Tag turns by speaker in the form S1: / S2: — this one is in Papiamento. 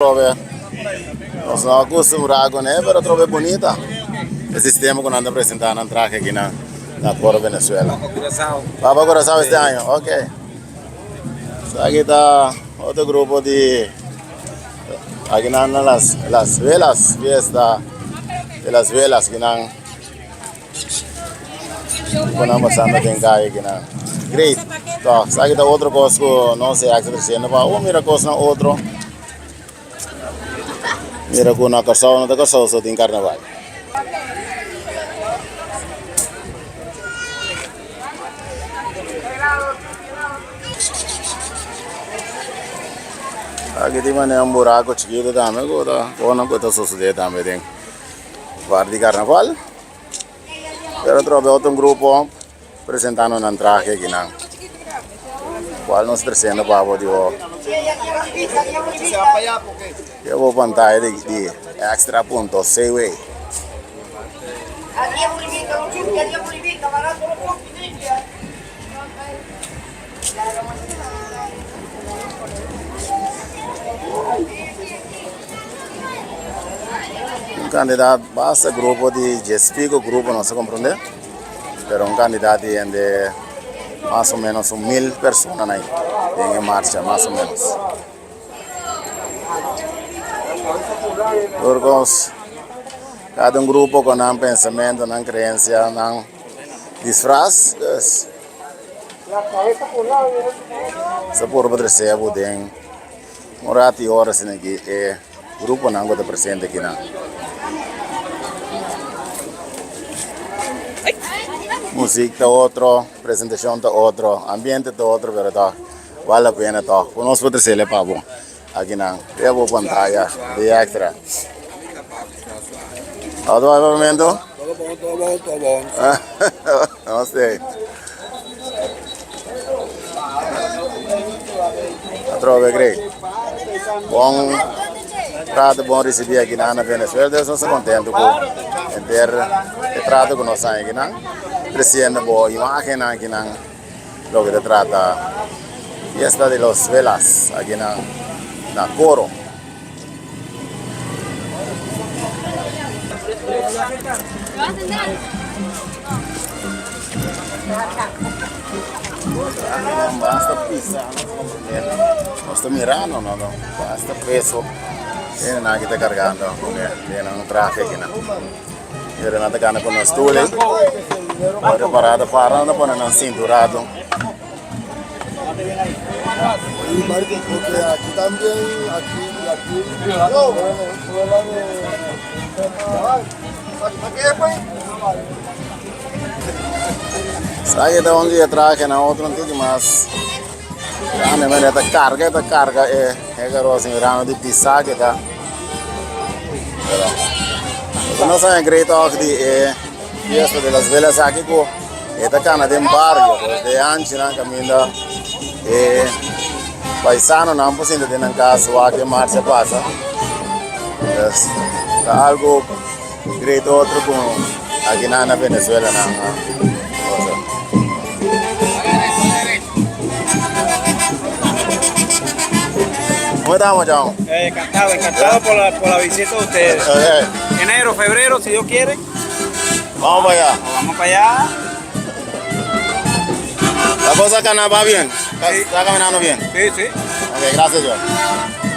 S1: Trobe nos no acostumbrá con e, pero trobe bonita e sistema cu nan ta presenta nan trahe aki na na Coro Venezuela. Va pa Curaçao este año, ok. So aki ta otro grupo di aki nan na las las velas, fiesta de las velas ki nan Cu nan pasando den calle aki nan. Great. Toch, sa ki ta otro cos cu nos e acta treciendo pa oh mira cosnan otro. Mira cu na Corsou no ta Corsou so tin carnaval. Aki tin manera un buraco chikito tambe cu ta con cu ta sucede tambe den bar di carnaval. Pero atrobe otro grupo presentando nan trahe aki nan. Cual nos treciendo pa bo dibo. Ke bo pantaya di, di extra punto cw. Un kandidat basta grupo di djespico grupo no sa komprende pero un kandidat di hende mas o menos un mil persona nan den e marcha mas o menos. Tur kos kada un grupo ku nan pensamentu nan kreensia nan disfras dus sa por trese bo den Un rato y ora asina ki e gruponan ku ta presente akinan. Muzik ta otro, presentashon ta otro, ambiente ta otro, pero tòg bal la pena tòg ku nos por tresele pa bo akinan riba bo pantaya di Extra. Todo bai papiamento?
S2: Todo bon, todo bon, todo bon.
S1: Namaste. Atrobe Greg. Bon trato, bon recibi aki na Venezuela. Entonces nos ta contento cu henter e trato cu nos haña akinan. Treciendo bo imagennan akinan loke ta trata fiesta de los velas akinan na Coro. Basta pisa, nos ta mirando no no, basta peso. Tiene nan ki ta cargando con e, tiene un traje aki nan. Pero nan ta gana con nan stoel ey. Ora parada para nan ta pone nan cinturado.
S2: Porque aquí también, aquí y aquí.
S1: Sa ke ta un dia trahe na otro un tiki mas grande mira ta carga ta carga e e garosa mirando di pisa ke ta pero bo no sa great og di e fiesta de las velas aki ku e ta kana den bario pues de anchinan kaminda e paisanonan por sinta den nan kas wak e marcha pasa pues ta algo Great otro ku aki nan na Venezuela nan a cosa. ¿Cómo estamos, John?
S3: Encantado, encantado por la, por la visita de ustedes.
S1: Okay.
S3: Enero, febrero, si Dios quiere.
S1: Vamos para allá.
S3: Vamos para allá.
S1: La cosa acá va bien. Está,
S3: Sí.
S1: está caminando bien.
S3: Sí, sí.
S1: Ok, gracias, John.